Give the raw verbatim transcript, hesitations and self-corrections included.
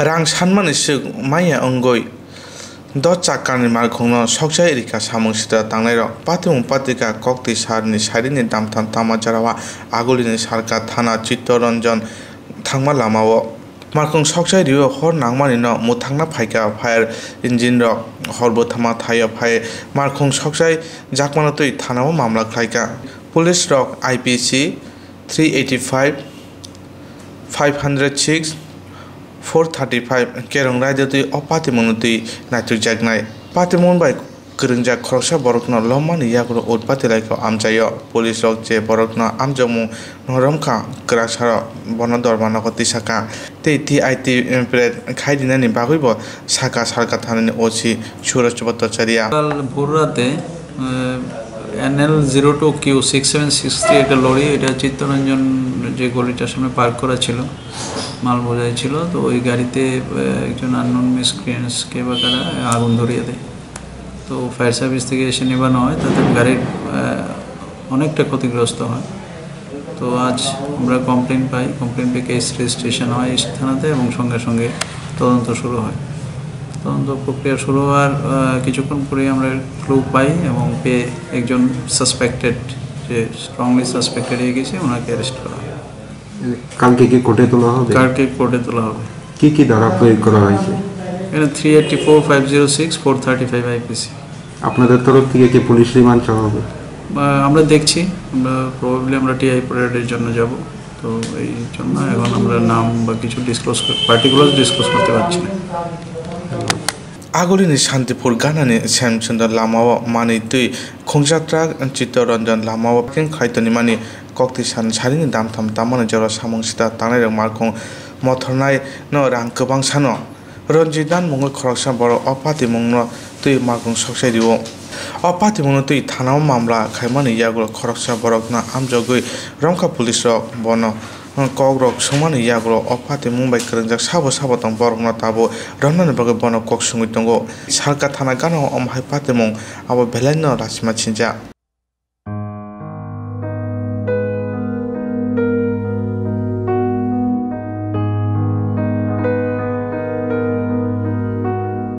Rang sanmani swk manya wngwi dos chakani malkhungno sokjai rika samung sitra tangnairok. Patimung patrika koktwi sarni sairini damtham tama jorao Agulini Sarka thana Chittoranjan thangma lamao malkhung sokjai rio hor nangmanino mwthangna phaikha fire engine rok hor bwthama thaio phai malkhung sokjai jakmano twi thanao mamla khlaikha. Police rok I P C three eighty five, five hundred six, four thirty five kerong raida twi o patimungno twi naitukjaknai. Patimung bai kwrwngjak khoroksa borokno lomani yagulo utpati laikha amchaio. Police rok je borokno amjokmung no romkha kwraksarok bono dorma nogo tisakha tei T I T parade khai rinani bagwibo sakha Sarka thanani O C Suraj Bhattacharya. কাল ভোর রাতে N L zero two Q six seven six three একটা lorry, এটা চিত্তরঞ্জন যে গলিটার সামনে পার্ক করা ছিল, মাল বোঝাই ছিল। তো ওই গাড়িতে আহ, একজন আননোন মিসক্রিয়েন্টস কে বা কারা আগুন ধরিয়ে দেয়। তো ফায়ার সার্ভিস থেকে এসে নেভানো হয়, তাতে গাড়ির আহ, অনেকটা ক্ষতিগ্রস্ত হয়। তো আজ আমরা কমপ্লেন পাই, কমপ্লেন পেয়ে কেস রেজিস্ট্রেশন হয় ইসি থানাতে এবং সঙ্গে সঙ্গে তদন্ত শুরু হয়। তদন্ত প্রক্রিয়া শুরু হওয়ার আহ, কিছুক্ষণ পরেই আমরা ক্লু পাই এবং পেয়ে একজন সাসপেক্টেড, যে স্ট্রংলি সাসপেক্টেড হয়ে গেছে, ওনাকে অ্যারেস্ট করা হয়। কালকে কি কোর্টে তোলা হবে? কালকে কোর্টে তোলা হবে। কি কি ধারা প্রয়োগ করা হয়েছে? এটা three eighty four, five zero six, four thirty five IPC. আপনাদের তরফ থেকে কি পুলিশ রিমান্ড চাওয়া হবে? আহ, আমরা দেখছি, আমরা প্রবাবলি আমরা টিআই প্যারেডের জন্য যাব। তো এই জন্য এখন আমরা নাম বা কিছু ডিসক্লোজ, পার্টিকুলার ডিসক্লোজ করতে পারছি না। Agulini Shantipur ganani Semchundra lamao manwi twi khungjak truck Chittoranjan lamao parking khlai tonimani koktwi san sarini damtham tamani jora samung sita tangnairok malkhung mothornaino rang kwbang sano. Ranjit Dan mungwi khoroksa borok o patimungno twi malkhung soksai rio. O patimungno twi thanao mamla khaimani yagulo khoroksa borokno amjogwi romkha police rok bono kokrok swngmani yagulo o patimung bai kwrwngjak sabo sabo tong borokno tabuk romnani bagwi bono kok swngwi tongo. Sarka thana gana-o omo hai patimung abo belaino lachima sinjak.